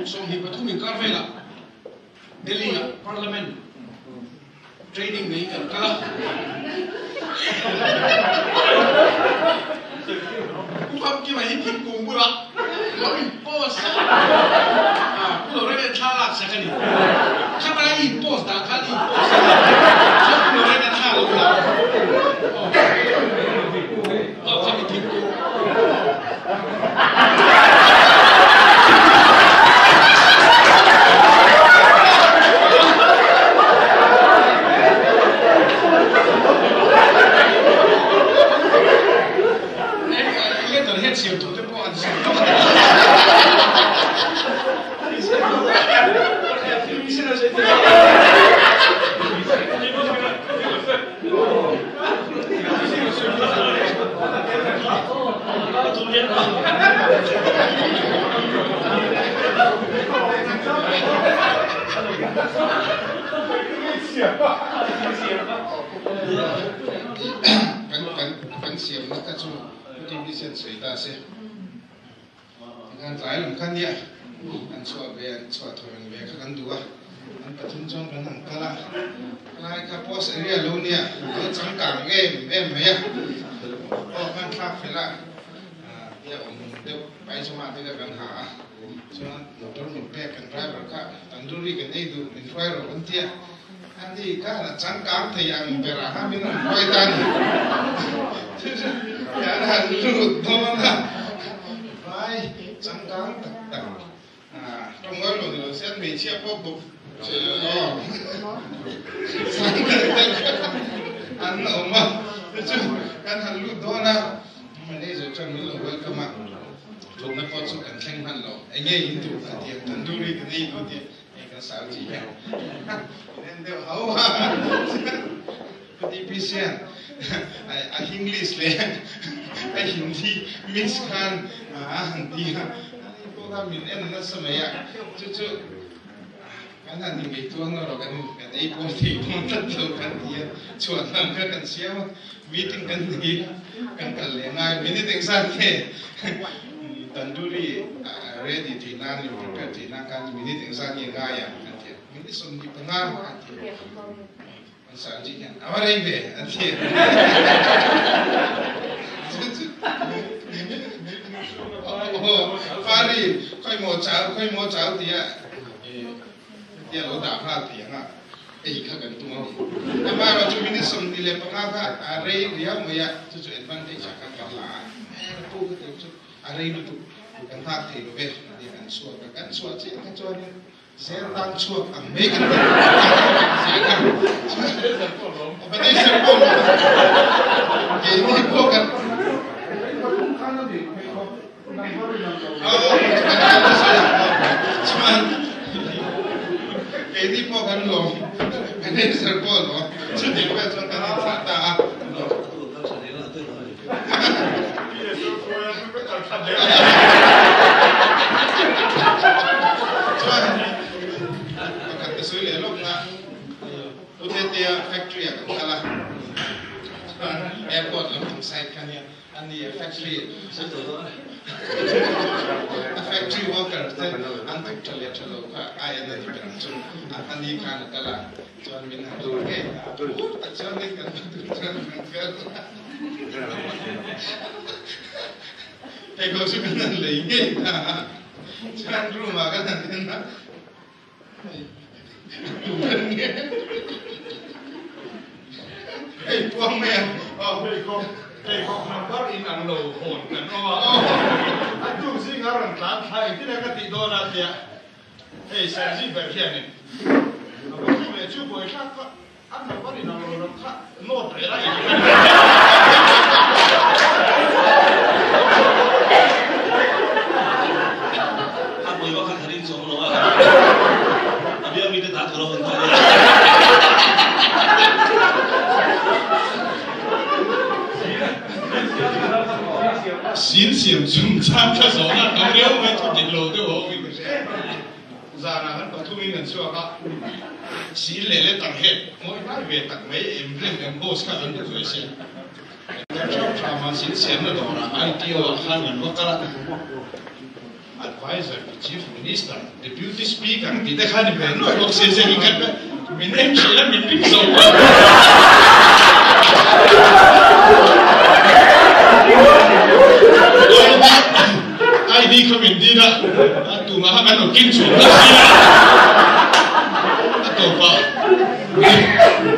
23 inkar velah Delhi-ah Parliament training neiin kan kal a. Pu Famkima hi thingkung bulah lo in post a, Pu Lorraine thla lak sak a ni. Khata i in post dan khan i in post a, chuan Pu Lorraine thla lo la. Aw khami thingkung. Letter hian siam tute pawh an siam tawh a Kan siamna kha chu TV sen sawi ta se. Tikhan tlai lam kha nia an chhuah ve an chhuah thaw reng ve kha kan duh a, an pathum chuan kan han kal a, tlai kha post area lo nia a lo changkang em em mai a, aw khan thlak fel a, tia awm deuh paijama te kha kan ha a, chuan motor min pek kan driver kha tandoori kan ei duh min hruai rawh kan tia, ani khan a changkang thei ang berah khan min rawn hruai ta a ni. Kan han lut dawn a, vai changkang tak tak tawng ngawi lo ni lo se an hmeichhia pawh bawk sang tak tak an awm a, chu kan han lut dawn a, manager chuan min lo welcome a, thutna pawh chu kan thleng hman lo, enge in duh a ti a, tandoori kan ei duh a ti a. Hei kan sal chi hian min en deuh hau a, Pu DPC hian a Hinglish leh a Hindi mix khan a han ti a, ani pawh khan min en nasa mai a, chu chu kan han ingaihtuah ang erawh kan kan ei pawl thei dawn tlat lo kan ti a, chhuah hnam kha kan siam a, meeting kan nei a, kan kal leh ngai minute engzat nge Tandoori ready tih nan in prepare tih nan khan minute engzat nge ngai ang an ti a, minute 25 an ti a, an Sanji hian a va rei ve an ti a. Fari khawimaw chau khawimaw chau tia tia lo dah nghal thei ang a, ei kha kan tum a ni. Amaherawhchu minute 25 kha a rei riau mai a, chu chu advantage ah khan kan la a, pu ka tih chu A rei lutuk kan nghak thei lo ve tih kan chhuak a, kan chhuah chiah kha chuanin zel tan chhuak ang mai kan ti zel a, Manager pawh lawm keini pawh kan chuan keini pawh kan lawm manager pawh lawm chutih vel chuan kan inthlah ta a. Chuan pakhat ka sawi leh lawk na Pu Tetea factory ah kan kal a, chuan airport lam tum side kha nia a ni a factory a factory worker te an thawk tha leh tha lo kha a en a ni ber ang chu a ni khan a kal a chuan min han tur ngei a phur tak chuan in kan va tur chuan kan kal a. Hei ko chu kan han lei ngei ta a, chuan room ah kan han en a, hei tuan nge hei puang mai ang aw. Pheikhawk number in ang lo hawn kan awm a, a tuk zinga rawn tlan thla engtin a ka tih dawn a tia hei Sergi ber hianin a va tuk leh chu buaithlak kha A number in ang lo lam kha note reh la in A pui vak kha ka ring chuang lo a, a bia mite dah tur a hun ta nia. Sin siam chung chang kha zawhna tam riau mai thu dik lo deuh a awm in ka hria. Zanah han pathumin an chhuak a, sil leh letter head ngawi hnai ve tak mai emblem emboss kha kan duh ve sia. Kan hrang hrang a, sin siamna dawrah ITO ah khan kan va kal a, a Adviser to Chief Minister, Deputy Speaker tih te kha ni ve nuai bawk sia zeng in kan min en thin a min ring zo bawk. ID kha min din a, tumah kha kan lo keng chhuak bawk sia. A tawpah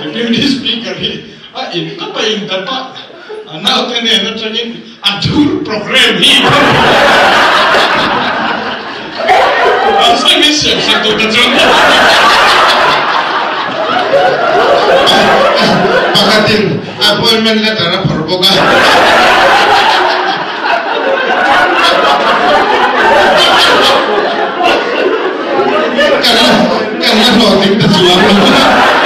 Deputy Speaker hi a in tawp a in dap a, a naute nen atangin a tour program hi Mahse min siam sak duh ta chuan Pakhatin appointment letter a phawrh bawk a. Kan la hlawhtling ta chuang lo.